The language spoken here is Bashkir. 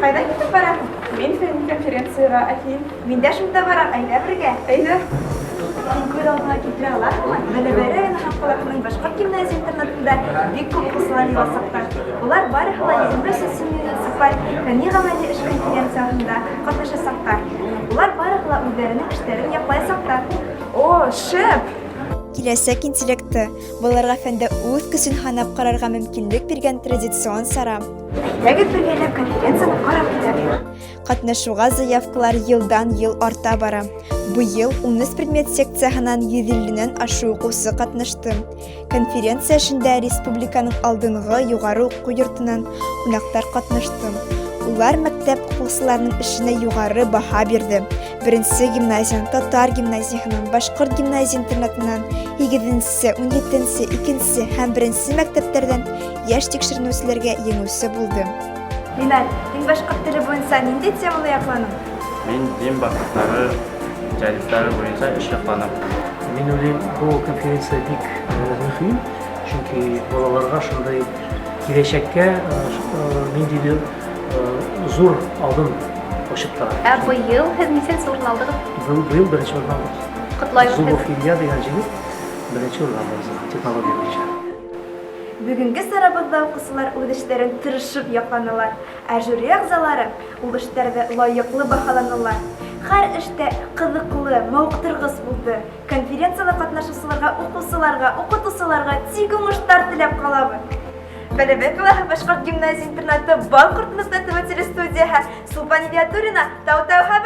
Кайда китеп бараһың? Мин фәнни конференциягә, ә һин? Мин дә шунда барам, әйдә бергә. Әйдә. Һин күҙ алдыңа килтерә алаһыңмы? Бәләбәй районы һәм ҡалаһының башҡорт гимназия интернатында бик күп уҡыусылар йыйыласаҡтар. Улар барыһы ла 23 муниципаль фәнни-ғәмәли эш конференцияһында катнашасаҡтар. Улар барыһы ла үҙҙәренең эштәрен яҡлаясаҡтар. О, шәп! Киләсәк интеллекты, балаларга фәндә үз көчен һанап карарга мөмкинлек биргән традицион чара. Әйдәгез бергәләп конференцияне карап китәбез. Катнашуга заявкалар елдан-ел арта бара. Быел 13 предмет секцияһынан 150-нән ашу укучы катнашты. Конференция эшендә республиканың алдынгы югары уку йортыннан кунаклар катнашты. Улар мәктәп укучыларының эшенә югары баһа бирде. Беренче гимназиянең, татар гимназияһының, башкорт гимназия интернатыннан, 8-нче, 17-нче, 2-нче һәм беренче мәктәпләрдән яшь тикшеренүчеләргә җиңүче булды. Линар, һин башкорт теле буенча нинди теманы якланың? Мин дин башлыклары җәдитләре буенча эш якланым. Мин уйлыйм, бу конференция бик мөһим, чөнки балаларга шундый киләчәккә ниндидер зур адым ачып тора. Ә быел һеҙ нисәнсе урын алдығыҙ? Быел беренче урын алдык. Ҡотлайбыҙ һеҙҙе. Зубов Илья дигән җегет беренче урын алды технология буенча. Бүгенге сарабызда укучылар үз эшләрен тырышып якланылар, ә жюри әгъзалары ул эшләрҙе лайыҡлы баһаланылар. Һәр эш тә ҡыҙыҡлы, мауыҡтырғыс булды. Конференцияла ҡатнашыусыларға, уҡыусыларға, уҡытыусыларға тик уңыштар теләп ҡалабыҙ. Бәләбәй ҡалаһы башҡорт гимназия интернаты Бал ҡорто телестудияһы Сулпан Идиатуллина, Тау-Тау хәбәр.